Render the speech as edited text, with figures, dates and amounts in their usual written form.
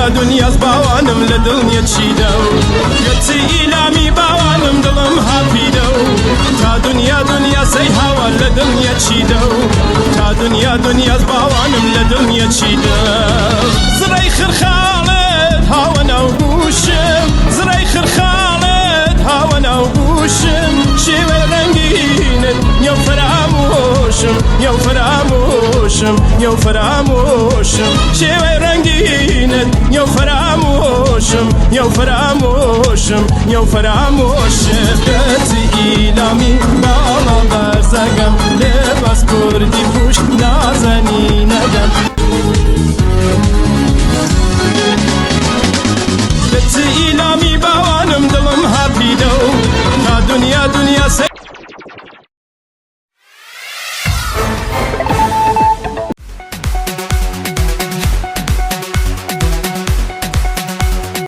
دنیا دنیاس باوانم لە دڵنیە چیدە و گەرچی ئیلامی باوانم دڵم هاپیدە و تا دنیا دنیا سەی هاوار لە دڵنیە چیدە و تا دنیا دنیاس باوانم لە دڵنیە چیدە. زڕەی خرخاڵت هاوە ناو گوشم، زڕەی خرخاڵت هاوە ناو گوشم، شێوەی ڕەنگینت نیەو فەرامۆشم، نیەو فەرامۆشم، نیەو فەرامۆشم، شێوەی ڕەنگینت نیەو فەرامۆشم، نیەو فەرامۆشم، نیەو فەرامۆشم. کەچی ئیلامی باڵا بەرزەگەم، لباس کوردی پوش نازەنینەگەم. کەچی ئیلامی باوانم دڵم هاپیدە و تا دنیا دنیا سەی.